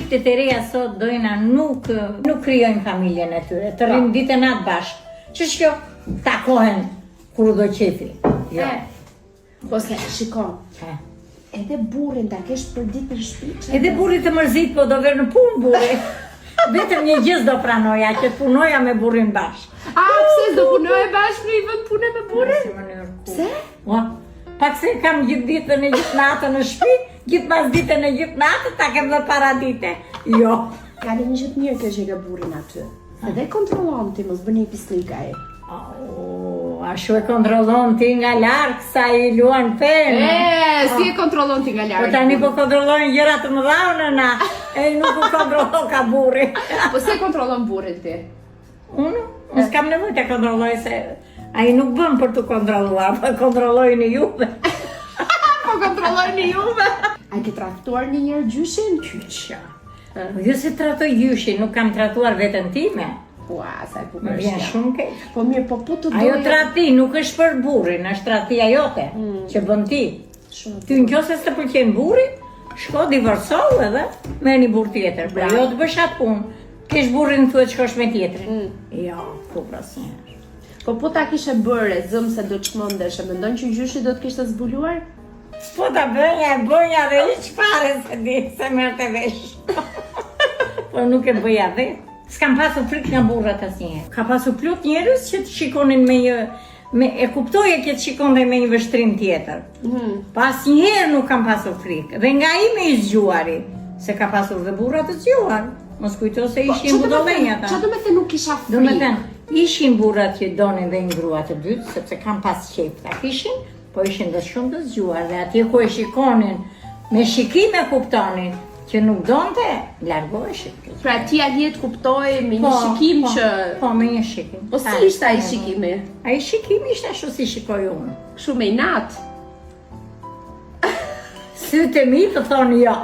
Çiftet e reja sot dojna nuk nuk krijojnë familjen e tyre, të rrinë ditë e natë bashkë. Ç'është kjo? Takohen kur u do qefi. Jo. Po se, shiko, edhe burrin ta kesh për ditë në shtëpi. Edhe burri të mërzit, po do verë në punë burri. Vetëm një gjë s'do pranoja, që të punoja me burrin bashkë. A, pse s'do punoje bashkë në një vend pune me burrin? Në mënyrë ku? Pse? Ua, pak se kam gjithë ditën e gjithë natën në shtëpi, gjithë pasditen e gjithë natën, ta kem dhe paradite. Jo. Ka dhe një gjë të mirë kjo që ke burrin aty. Se dhe kontrollon ti, mos bën një pislik ai. Oh, ashtu e kontrollon ti nga larg sa i luan penë. E, si e kontrollon ti nga larg? Po tani po kontrollojnë gjëra të mëdha nëna, e nuk u kontrollon ka burri. Po si e kontrollon burrin ti? Unë? Unë s'kam nevojë të kontrolloj se ai nuk bën për të kontrolluar, po kontrollojni juve. po kontrollojni juve. A ke tradhtuar ndonjëherë gjyshin? Qyqa. Po jo se tradhtoj gjyshin, nuk kam tradhtuar veten time. Ua, sa e bukur është. Vjen shumë keq. Po mirë, po po të doja. Ajo tradhti nuk është për burrin, është tradhtia jote mm. që bën ti. Shumë. Ty në qoftë se s'të pëlqen burri, shko divorcohu edhe merr një burrë tjetër. Po jo të bësh atë punë. Kesh burrin thua të shkosh me tjetrin. Mm. Jo, kurrë asnjëherë. Po po ta kishe bërë, e zëmë se do të çmendesh, e mendon që gjyshi do të kishte zbuluar? Po ta bëja, e bëja dhe hiç fare s'e di, s'e merrte vesh. Po nuk e bëja vetë. S'kam pasur frikë nga burrat asnjëherë. Ka pasur plot njerëz që të shikonin me një me e kuptoje që të shikonte me një vështrim tjetër. Mm. Po asnjëherë nuk kam pasur frikë. Dhe nga ai më i zgjuari, se ka pasur dhe burra të zgjuar. Mos kujto se po, ishin budallenj ata. Çfarë do të thënë nuk kisha frikë? Do të thënë, ishin burrat që donin dhe një grua të dytë, sepse kanë pas qejf ta kishin, Po ishin dhe shumë të zgjuar dhe atje ku e shikonin, me shikim e kuptonin, që nuk donte, largoheshin. Pra ti Aljet kuptoje me një po, shikim po, që... Po, me një shikim. Po si ishte ai shikimi? Ai shikimi ishte ashtu si shikoj unë. Kështu me inat. Sytë e mi të thonë jo.